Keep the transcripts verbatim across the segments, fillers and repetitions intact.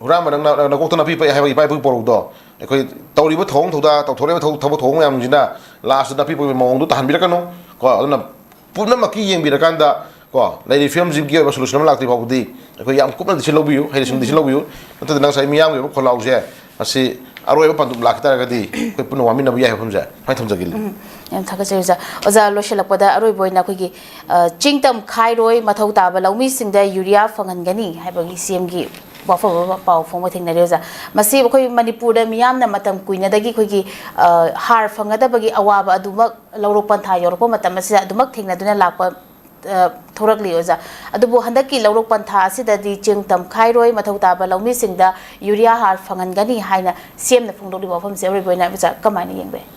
ꯍꯨꯔꯥꯟꯕ ꯅꯪꯅ ꯅꯀꯣꯛꯇ ꯅꯥꯄꯤ ꯄꯛꯏ ꯍꯥꯏꯕꯒꯤ ꯏꯄꯥ ꯏꯄꯨꯒꯤ ꯄꯥꯎꯔꯧꯗꯣ, ꯑꯩꯈꯣꯏ ꯇꯧꯔꯤꯕ ꯊꯧꯑꯣꯡ ꯊꯧꯗꯥ, ꯇꯧꯊꯣꯔꯛꯏꯕ ꯊꯧ- ꯊꯕꯛ ꯊꯧꯑꯣꯡ ꯃꯌꯥꯝꯁꯤꯅ ꯂꯥꯁꯇ ꯅꯥꯄꯤ ꯄꯛꯄꯒꯤ ꯃꯑꯣꯡꯗꯣ ꯇꯥꯍꯟꯕꯤꯔꯛꯀꯅꯨ꯫ ꯀꯣ, ꯑꯗꯨꯅ ꯄꯨꯝꯅꯃꯛꯀꯤ ꯌꯦꯡꯕꯤꯔꯀꯥꯟꯗ, ꯀꯣ, ꯂꯩꯔꯤꯕ ꯐꯤꯕꯝꯁꯤꯒꯤ ꯑꯣꯏꯕ ꯁꯣꯂꯨꯁꯟ ꯑꯃ ꯂꯥꯛꯇ꯭ꯔꯤ ꯐꯥꯎꯕꯗꯤ ꯑꯩꯈꯣꯏ ꯌꯥꯝ ꯀꯨꯞꯅ ꯗꯤꯁꯤꯜ ꯂꯧꯕꯤꯌꯨ, ꯍꯩꯅ ꯁꯤꯡꯅ ꯗꯤꯁꯤꯜ ꯂꯧꯕꯤꯌꯨ꯫ ꯅꯠꯇ꯭ꯔꯗꯤ ꯅꯪ ꯉꯁꯥꯏ ꯃꯤꯌꯥꯝꯒꯤ ꯑꯣꯏꯕ ꯈꯣꯜꯂꯥꯎꯁꯦ, ꯑꯁꯤ ꯑꯔꯣꯏꯕ ꯄꯟꯗꯨꯞ ꯂꯥꯛꯈꯤ ꯇꯥꯔꯒꯗꯤ ꯑꯩꯈꯣꯏ ꯄꯨꯟꯅ ꯋꯥꯃꯤꯟꯅꯕ ꯌꯥꯏ ꯍꯥꯏꯕ ꯐꯤꯕꯝꯁꯦ ꯁꯨꯃꯥꯏꯅ ꯊꯝꯖꯒꯦ꯫ ꯎꯝ, ꯌꯥꯝ ꯊꯥꯒꯠꯆꯔꯤ ꯑꯣꯖꯥ꯫ ꯑꯣꯖꯥ, ꯂꯣꯏꯁꯤꯜꯂꯛꯄꯗ ꯑꯔꯣꯏꯕ ꯑꯣꯏꯅ ꯑꯩꯈꯣꯏꯒꯤ, ꯑ, ꯆꯤꯡ ꯇꯝ ꯈꯥꯏꯔꯣꯏ, ꯃꯊꯧ ꯇꯥꯕ ꯂꯧꯃꯤꯁꯤꯡꯗ ꯌꯨꯔꯤꯌꯥ ꯐꯪꯍꯟꯒꯅꯤ ꯍꯥꯏꯕꯒꯤ ꯁꯤ ꯑꯦꯝꯒꯤ ꯋꯥꯐꯝ ꯑꯃ ꯄꯥꯎ ꯐꯣꯡꯕ ꯊꯦꯡꯅꯔꯦ ꯑꯣꯖꯥ꯫ ꯃꯁꯤ ꯑꯩꯈꯣꯏ ꯃꯅꯤꯄꯨꯔꯗ ꯃꯤꯌꯥꯝꯅ ꯃꯇꯝ ꯀꯨꯏꯅꯗꯒꯤ ꯑꯩꯈꯣꯏꯒꯤ, ꯑ, ꯍꯥꯔ ꯐꯪꯒꯗꯕꯒꯤ ꯑꯋꯥꯕ ꯑꯗꯨꯃꯛ ꯂꯧꯔꯣꯛ ꯄꯟꯊꯥ ꯌꯧꯔꯛꯄ ꯃꯇꯝ ꯑꯁꯤꯗ ꯑꯗꯨꯃꯛ ꯊꯦꯡꯅꯗꯨꯅ ꯂꯥꯛꯄ, ꯑ, ꯊꯣꯔꯛꯂꯤ ꯑꯣꯖꯥ꯫ ꯑꯗꯨꯕꯨ ꯍꯟꯗꯛꯀꯤ ꯂꯧꯔꯣꯛ ꯄꯟꯊꯥ ꯑꯁꯤꯗꯗꯤ ꯆꯦꯡ ꯇꯝꯈꯥꯏꯔꯣꯏ, ꯃꯊꯧ ꯇꯥꯕ ꯂꯧꯃꯤꯁꯤꯡꯗ ꯌꯨꯔꯤꯌꯥ ꯍꯥꯔ ꯐꯪꯍꯟꯒꯅꯤ ꯍꯥꯏꯅ ꯁꯤ ꯑꯦꯝꯅ ꯐꯣꯡꯗꯣꯛꯂꯤꯕ ꯋꯥꯐꯝꯁꯦ ꯑꯔꯣꯏꯕ ꯑꯣꯏꯅ ꯑꯣꯖꯥ ꯀꯃꯥꯏꯅ ꯌꯦꯡꯕ ꯌꯥꯏ?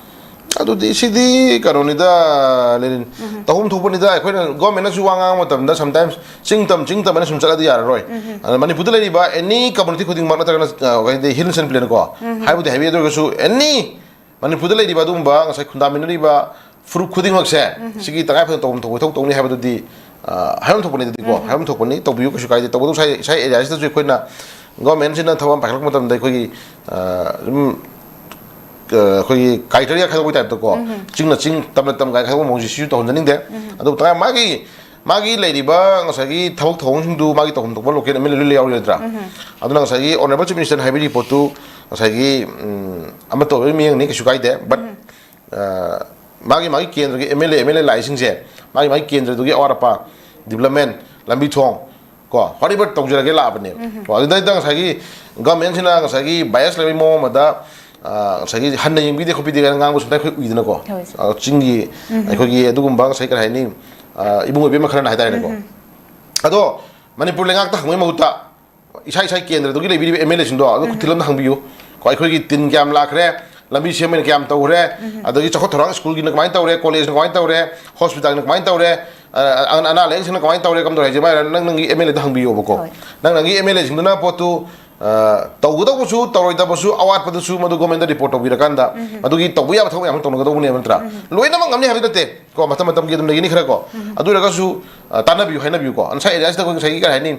ꯑꯗꯨꯗꯤ ꯁꯤꯗꯤ ꯀꯩꯅꯣꯅꯤꯗ, ꯂꯦꯅꯤꯟ꯫ ꯎꯝ꯫ ꯇꯧꯐꯝ ꯊꯣꯛꯄꯅꯤꯗ꯫ ꯑꯩꯈꯣꯏꯅ ꯒꯣꯔꯃꯦꯟꯅꯁꯨ ꯋꯥ ꯉꯥꯡꯕ ꯃꯇꯝꯗ sometimes ꯆꯤꯡ ꯇꯝ, ꯆꯤꯡ ꯇꯝ ꯍꯥꯏꯅ ꯁꯨꯝ ꯆꯠꯂꯗꯤ ꯌꯥꯔꯔꯣꯏ꯫ ꯎꯝ꯫ ꯑꯗ ꯃꯅꯤꯄꯨꯔꯗ ꯂꯩꯔꯤꯕ any community ꯈꯨꯗꯤꯡꯃꯛ, ꯅꯠꯇ꯭ꯔꯒꯅ, ꯑ, ꯀꯩ ꯍꯥꯏꯅꯤ, hill and plain ꯀꯣ, ꯎꯝ꯫ ꯍꯥꯏꯕꯨꯗꯤ ꯍꯥꯏꯕꯤ, ꯑꯗꯨ ꯑꯣꯏꯔꯒꯁꯨ any ꯃꯅꯤꯄꯨꯔꯗ ꯂꯩꯔꯤꯕ ꯑꯗꯨꯒꯨꯝꯕ ꯉꯁꯥꯏ ꯈꯨꯟꯗꯥꯃꯤꯟꯅꯔꯤꯕ ꯐꯨꯔꯨꯞ ꯈꯨꯗꯤꯡꯃꯛꯁꯦ, ꯎꯝ꯫ ꯁꯤꯒꯤ ꯇꯉꯥꯏ ꯐꯗꯅ ꯇꯧꯐꯝ ꯊꯣꯛꯄ ꯏꯊꯧ ꯇꯧꯅꯤ ꯍꯥꯏꯕꯗꯨꯗꯤ, ꯑ, ꯍꯥꯏꯐꯝ ꯊꯣꯛꯄꯅꯤ ꯑꯗꯨꯗꯤꯀꯣ, ꯎꯝ꯫ ꯍꯥꯏꯐꯝ ꯊꯣꯛꯄꯅꯤ, ꯇꯧꯕꯤꯌꯨ, ꯀꯩꯁꯨ ꯀꯥꯏꯗꯦ꯫ ꯇꯧꯕꯇꯕꯨ ꯉꯁꯥꯏ, ꯉꯁꯥꯏ ꯑꯦꯔꯤꯌꯥꯁꯤꯗꯁꯨ ꯑꯩꯈꯣꯏꯅ ꯒꯣꯔꯃꯦꯟꯁꯤꯅ ꯊꯕꯛ ꯑꯃ ꯄꯥꯏꯈꯠꯂꯛꯄ ꯃꯇꯝꯗ ꯑꯩꯈꯣꯏꯒꯤ, ꯑ, ꯑꯗꯨꯝ, ꯑ, ꯑꯩꯈꯣꯏꯒꯤ criteria ꯈꯥꯏꯗꯣꯛꯄꯒꯤ ꯇꯥꯏꯞꯇꯀꯣ, ꯎꯝ꯫ ꯆꯤꯡꯅ ꯆꯤꯡ, ꯇꯝꯅ ꯇꯝ ꯀꯥꯏꯅ ꯈꯥꯏꯗꯣꯛꯄ ꯃꯑꯣꯡꯁꯦ ꯁꯤꯁꯨ ꯇꯧꯍꯟꯖꯅꯤꯡꯗꯦ꯫ ꯎꯝ꯫ ꯑꯗꯨꯕꯨ ꯇꯉꯥꯏ ꯃꯥꯒꯤ, ꯃꯥꯒꯤ ꯂꯩꯔꯤꯕ ꯉꯁꯥꯏꯒꯤ ꯊꯕꯛ ꯊꯧꯑꯣꯡꯁꯤꯡꯗꯨ ꯃꯥꯒꯤ ꯇꯧꯐꯝ ꯊꯣꯛꯄ ꯂꯣꯀꯦꯜ ꯑꯦꯝ ꯑꯦꯜ ꯑꯦ ꯂꯣꯏ ꯌꯥꯎꯔꯤ ꯅꯠꯇ꯭ꯔꯥ? ꯎꯝ꯫ ꯑꯗꯨꯅ ꯉꯁꯥꯏꯒꯤ ꯑꯣꯅꯔꯦꯕꯜ ꯆꯤꯐ ꯃꯤꯅꯤꯁꯇꯔꯅ ꯍꯥꯏꯕꯤꯔꯤ ꯄꯣꯠꯇꯨ ꯉꯁꯥꯏꯒꯤ, ꯎꯝ, ꯑꯃ ꯇꯧꯔꯒ ꯃꯤꯠꯌꯦꯡꯅꯤ, ꯀꯩꯁꯨ ꯀꯥꯏꯗꯦ꯫ But, ꯎꯝ꯫ ꯑ, ꯃꯥꯒꯤ, ꯃꯥꯒꯤ ꯀꯦꯟꯗ꯭ꯔꯒꯤ M L A, M L A ꯂꯥꯛꯏꯁꯤꯡꯁꯦ ꯃꯥꯒꯤ, ꯃꯥꯒꯤ ꯀꯦꯟꯗ꯭ꯔꯗꯨꯒꯤ ꯑꯋꯥꯠ ꯑꯄꯥ, ꯗꯤꯕꯂꯞꯃꯦꯟ, ꯂꯝꯕꯤ ꯊꯣꯡ, ꯀꯣ, whatever ꯇꯧꯖꯔꯒꯦ ꯂꯥꯛꯑꯕꯅꯦꯕ꯫ ꯎꯝ꯫ ꯀꯣ, ꯑꯗꯨꯗꯩꯗ ꯉꯁꯥꯏꯒꯤ ꯒꯚꯔꯟꯃꯦꯟꯁꯤꯅ ꯉꯁꯥꯏꯒꯤ bias ꯂꯩꯕꯒꯤ ꯃꯑꯣꯡ ꯑꯃꯗ, ꯑ, ꯉꯁꯥꯏꯒꯤ ꯍꯟꯅ ꯌꯦꯡꯕꯤꯗꯦ ꯈꯣꯠꯄꯤꯗꯦ ꯀꯥꯏꯅ ꯉꯥꯡꯕꯁꯨ ꯑꯩꯈꯣꯏ ꯎꯏꯗꯅꯀꯣ꯫ ꯍꯣꯏ꯫ ꯑ, ꯆꯤꯡꯒꯤ ꯎꯝ꯫ ꯑꯩꯈꯣꯏꯒꯤ ꯑꯗꯨꯒꯨꯝꯕ ꯉꯁꯥꯏ ꯀꯔꯤ ꯍꯥꯏꯅꯤ, ꯑ, ꯏꯕꯨꯡ ꯑꯣꯏꯕꯤ ꯑꯃ ꯈꯔꯅ ꯍꯥꯏꯇꯥꯔꯦꯅꯦꯀꯣ꯫ ꯎꯝ꯫ ꯑꯗꯣ ꯃꯅꯤꯄꯨꯔ ꯂꯩꯉꯥꯛꯇ ꯍꯪꯕꯒꯤ ꯃꯍꯨꯠꯇ ꯏꯁꯥ ꯏꯁꯥꯒꯤ ꯀꯦꯟꯗ꯭ꯔꯗꯨꯒꯤ ꯂꯩꯕꯤꯔꯤꯕ ꯑꯦꯝ ꯑꯦꯜ ꯑꯦꯁꯤꯡꯗꯣ ꯑꯗꯨ ꯎꯝ꯫ ꯊꯤꯜꯂꯝꯗ ꯍꯪꯕꯤꯌꯨ꯫ ꯀꯣ, ꯑꯩꯈꯣꯏꯒꯤ ꯇꯤꯟ ꯀꯌꯥꯝ ꯂꯥꯛꯈ꯭ꯔꯦ, ꯂꯝꯕꯤ ꯁꯦꯝꯕꯩꯅ ꯀꯌꯥꯝ ꯇꯧꯈ꯭ꯔꯦ, ꯎꯝ꯫ ꯑꯗꯒꯤ ꯆꯥꯎꯈꯠ ꯊꯧꯔꯥꯡ ꯁ꯭ꯀꯨꯜꯒꯤꯅ ꯀꯃꯥꯏꯅ ꯇꯧꯔꯦ, ꯀꯣꯂꯦꯖꯅ ꯀꯃꯥꯏꯅ ꯇꯧꯔꯦ, ꯍꯣꯁꯄꯤꯇꯥꯜꯅ ꯀꯃꯥꯏꯅ ꯇꯧꯔꯦ, ꯑ, ꯑ, ꯑꯅꯥ ꯂꯥꯏꯌꯦꯡꯁꯤꯡꯅ ꯀꯃꯥꯏꯅ ꯇꯧꯔꯦ, ꯀꯝꯗꯧꯔꯦ ꯍꯥꯏꯁꯦ ꯃꯥꯏ ꯅꯪ, ꯅꯪꯒꯤ ꯑꯦꯝ ꯑꯦꯜ ꯑꯦꯗ ꯍꯪꯕꯤꯌꯣꯕꯀꯣ꯫ ꯍꯣꯏ꯫ ꯅꯪ, ꯅꯪꯒꯤ ꯑꯦꯝ ꯑꯦꯜ ꯑꯦꯁꯤꯡꯗꯨꯅ ꯄꯣꯠꯇꯨ, ꯑ, ꯇꯧꯒꯗꯧꯕꯁꯨ ꯇꯧꯔꯣꯏꯗꯕꯁꯨ ꯑꯋꯥꯠꯄꯗꯨꯁꯨ ꯃꯗꯨ ꯒꯣꯔꯃꯦꯟꯗ ꯔꯤꯄꯣꯔꯠ ꯇꯧꯕꯤꯔꯀꯥꯟꯗ ꯎꯝ꯫ ꯃꯗꯨꯒꯤ ꯇꯧꯕ ꯌꯥꯕ ꯊꯕꯛ ꯃꯌꯥꯝ ꯑꯃ ꯇꯧꯅꯒꯗꯧꯕꯅꯦꯕ ꯅꯠꯇ꯭ꯔꯥ? ꯎꯝ꯫ ꯂꯣꯏꯅꯃꯛ ꯉꯝꯅꯤ ꯍꯥꯏꯕ ꯅꯠꯇꯦ꯫ ꯀꯣ, ꯃꯇꯝ ꯃꯇꯝꯒꯤ ꯑꯗꯨꯝ ꯂꯩꯒꯅꯤ ꯈꯔ ꯀꯣ꯫ ꯎꯝ꯫ ꯑꯗꯨ ꯑꯣꯏꯔꯒꯁꯨ, ꯑ, ꯇꯥꯟꯅꯕꯤꯌꯨ, ꯍꯥꯏꯅꯕꯤꯌꯨꯀꯣ꯫ ꯉꯁꯥꯏ ꯑꯦꯔꯤꯌꯥꯁꯤꯗ ꯑꯩꯈꯣꯏ ꯉꯁꯥꯏꯒꯤ ꯀꯔꯤ ꯍꯥꯏꯅꯤ,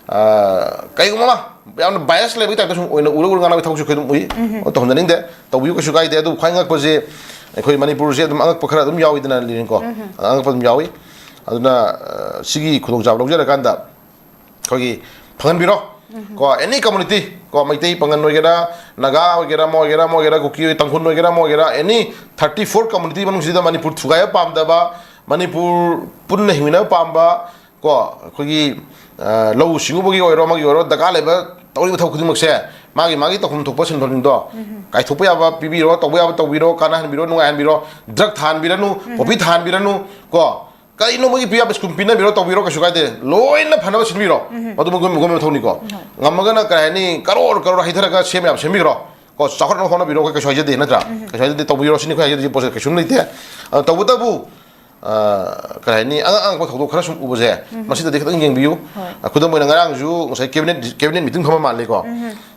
ꯑ, ꯀꯩꯒꯨꯝꯕ ꯑꯃ ꯌꯥꯝꯅ ꯕꯥꯏꯁ ꯂꯩꯕꯒꯤ ꯇꯥꯏꯞꯇ ꯁꯨꯝ ꯑꯣꯏꯅ ꯎꯔ ꯎꯔ ꯉꯥꯡꯅꯕꯒꯤ ꯊꯕꯛꯁꯨ ꯑꯩꯈꯣꯏ ꯑꯗꯨꯝ ꯎꯏ꯫ ꯑꯣ, ꯇꯧꯍꯟꯖꯅꯤꯡꯗꯦ꯫ ꯇꯧꯕꯤꯌꯨ, ꯀꯩꯁꯨ ꯀꯥꯏꯗꯦ꯫ ꯑꯗꯨꯕꯨ ꯈ꯭ꯋꯥꯏ ꯉꯛꯄꯁꯦ ꯑꯩꯈꯣꯏ ꯃꯅꯤꯄꯨꯔꯁꯦ ꯑꯗꯨꯝ ꯑꯉꯛꯄ ꯈꯔ ꯑꯗꯨꯝ ꯌꯥꯎꯏꯗꯅ, ꯂꯤꯔꯤꯡꯀꯣ꯫ ꯑꯉꯛꯄ ꯑꯗꯨꯝ ꯌꯥꯎꯏ꯫ ꯑꯗꯨꯅ, ꯑ, ꯁꯤꯒꯤ ꯈꯨꯗꯣꯡꯆꯥꯕ ꯂꯧꯖꯔꯀꯥꯟꯗ ꯑꯩꯈꯣꯏꯒꯤ ꯐꯪꯍꯟꯕꯤꯔꯣ꯫ ꯀꯣ, ꯑꯦꯅꯤ ꯀꯝꯃꯨꯅꯤꯇꯤ, ꯀꯣ, ꯃꯩꯇꯩ ꯄꯥꯉꯟ ꯑꯣꯏꯒꯦꯔꯥ, ꯅꯥꯒꯥ ꯑꯣꯏꯒꯦꯔꯥ, ꯑꯃ ꯑꯣꯏꯒꯦꯔꯥ, ꯑꯃ ꯑꯣꯏꯒꯦꯔꯥ, ꯀꯨꯀꯤ ꯑꯣꯏ, ꯇꯥꯡꯈꯨꯜ ꯑꯣꯏꯒꯦꯔꯥ, ꯑꯃ ꯑꯣꯏꯒꯦꯔꯥ, ꯑꯦꯅꯤ ꯊꯥꯔꯇꯤ ꯐꯣꯔ ꯀꯝꯃꯨꯅꯤꯇꯤ ꯃꯅꯨꯡꯁꯤꯗ ꯃꯅꯤꯄꯨꯔ ꯊꯨꯒꯥꯏꯕ ꯄꯥꯝꯗꯕ, ꯃꯅꯤꯄꯨꯔ ꯄꯨꯟꯅ ꯍꯤꯡꯃꯤꯟꯅꯕ ꯄꯥꯝꯕ, ꯀꯣ, ꯑꯩꯈꯣꯏꯒꯤ, ꯑ, ꯂꯧꯎ ꯁꯤꯡꯎꯕꯒꯤ ꯑꯣꯏꯔꯣ, ꯑꯃꯒꯤ ꯑꯣꯏꯔꯣ, ꯗꯔꯀꯥꯔ ꯂꯩꯕ ꯇꯧꯔꯤꯕ ꯊꯕꯛ ꯈꯨꯗꯤꯡꯃꯛꯁꯦ ꯃꯥꯒꯤ ꯃꯥꯒꯤ ꯇꯧꯐꯝ ꯊꯣꯛꯄ ꯁꯤꯟꯐꯝꯁꯤꯡꯗꯣ ꯀꯥꯏꯊꯣꯛꯄ ꯌꯥꯕ ꯄꯤꯕꯤꯔꯣ, ꯇꯧꯕ ꯌꯥꯕ ꯇꯧꯕꯤꯔꯣ, ꯀꯥꯟꯅꯍꯟꯕꯤꯔꯣ, ꯅꯨꯡꯉꯥꯏꯍꯟꯕꯤꯔꯣ꯫ ꯗ꯭ꯔꯒ ꯊꯥꯍꯟꯕꯤꯔꯅꯨ, ꯄꯣꯄꯤ ꯊꯥꯍꯟꯕꯤꯔꯅꯨ, ꯀꯣ, ꯀꯔꯤꯅꯣ ꯃꯣꯏꯒꯤ ꯄꯤꯕ ꯌꯥꯕ ꯁ꯭ꯀꯤꯝ ꯄꯤꯅꯕꯤꯔꯣ, ꯇꯧꯕꯤꯔꯣ, ꯀꯩꯁꯨ ꯀꯥꯏꯗꯦ꯫ ꯂꯣꯏꯅ ꯐꯅꯕ ꯁꯤꯟꯕꯤꯔꯣ꯫ ꯃꯗꯨ ꯃꯒꯨꯟ ꯃꯒꯨꯟ ꯃꯊꯧꯅꯤꯀꯣ꯫ ꯉꯝꯃꯒꯅ, ꯀꯔꯤ ꯍꯥꯏꯅꯤ, ꯀꯔꯣꯔ ꯀꯔꯣꯔ ꯍꯩꯊꯔꯒ ꯁꯦꯝ ꯌꯥꯕ ꯁꯦꯝꯕꯤꯈ꯭ꯔꯣ꯫ ꯀꯣ, ꯆꯥꯎꯈꯠꯅꯕ ꯍꯣꯠꯅꯕꯤꯔꯣ, ꯑꯩꯈꯣꯏ ꯀꯩꯁꯨ ꯍꯥꯏꯖꯗꯦ, ꯅꯠꯇ꯭ꯔꯥ? ꯀꯩꯁꯨ ꯍꯥꯏꯖꯗꯦ, ꯇꯧꯕꯤꯔꯣ ꯁꯤꯅꯤ ꯑꯩꯈꯣꯏ ꯍꯥꯏꯖꯗꯣꯏꯁꯦ, ꯄꯣꯠꯁꯦ ꯀꯩꯁꯨꯝ ꯂꯩꯇꯦ꯫ ꯑ, ꯇꯧꯕꯇꯕꯨ, ꯑ, ꯀꯔꯤ ꯍꯥꯏꯅꯤ, ꯑꯉꯛ ꯑꯉꯛꯄ ꯊꯧꯗꯣꯛ ꯈꯔ ꯁꯨꯝ ꯎꯕꯁꯦ, ꯃꯁꯤꯗꯗꯤ ꯈꯤꯇꯪ ꯌꯦꯡꯕꯤꯌꯨ꯫ ꯑ, ꯈꯨꯗꯝ ꯑꯣꯏꯅ, ꯉꯔꯥꯡꯁꯨ ꯉꯁꯥꯏ ꯀꯦꯕꯤꯅꯦꯠ, ꯀꯦꯕꯤꯅꯦꯠ ꯃꯤꯇꯤꯡ ꯐꯝꯕ ꯃꯥꯜꯂꯤꯀꯣ꯫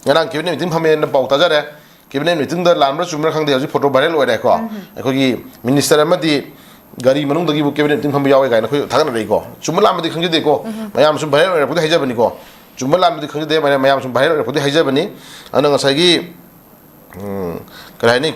ꯉꯔꯥꯡ ꯀꯦꯕꯤꯅꯦꯠ ꯃꯤꯇꯤꯡ ꯐꯝꯃꯦꯅ ꯄꯥꯎ ꯇꯥꯖꯔꯦ꯫ ꯀꯦꯕꯤꯅꯦꯠ ꯃꯤꯇꯤꯡꯗ ꯂꯥꯟꯕ꯭ꯔꯥ ꯆꯨꯝꯕ꯭ꯔꯥ ꯈꯪꯗꯦ, ꯍꯧꯖꯤꯛ ꯐꯣꯇꯣ ꯚꯥꯏꯔꯦꯜ ꯑꯣꯏꯔꯦꯀꯣ꯫ ꯑꯩꯈꯣꯏꯒꯤ ꯃꯤꯅꯤꯁꯇꯔ ꯑꯃꯗꯤ ꯒꯥꯔꯤ ꯃꯅꯨꯡꯗꯒꯤꯕꯨ ꯀꯦꯕꯤꯅꯦꯠ ꯃꯤꯇꯤꯡ ꯐꯝꯕ ꯌꯥꯎꯋꯦ ꯀꯥꯏꯅ ꯑꯩꯈꯣꯏ ꯊꯥꯒꯠꯅꯔꯛꯏꯀꯣ꯫ ꯆꯨꯝꯕ ꯂꯥꯟꯕꯗꯤ ꯈꯪꯖꯗꯦꯀꯣ꯫ ꯃꯌꯥꯝ ꯁꯨꯝ ꯚꯥꯏꯔꯦꯜ ꯑꯣꯏꯔꯛꯄꯗꯤ ꯍꯥꯏꯖꯕꯅꯤꯀꯣ꯫ ꯆꯨꯝꯕ ꯂꯥꯟꯕꯗꯤ ꯈꯪꯖꯗꯦ, ꯃꯌꯥꯝ, ꯃꯌꯥꯝ ꯁꯨꯝ ꯚꯥꯏꯔꯦꯜ ꯑꯣꯏꯔꯛꯄꯗꯤ ꯍꯥꯏꯖꯕꯅꯤ꯫ ꯑꯗꯨꯅ ꯉꯁꯥꯏꯒꯤ, ꯎꯝ, ꯀꯔꯤ ꯍꯥꯏꯅꯤ,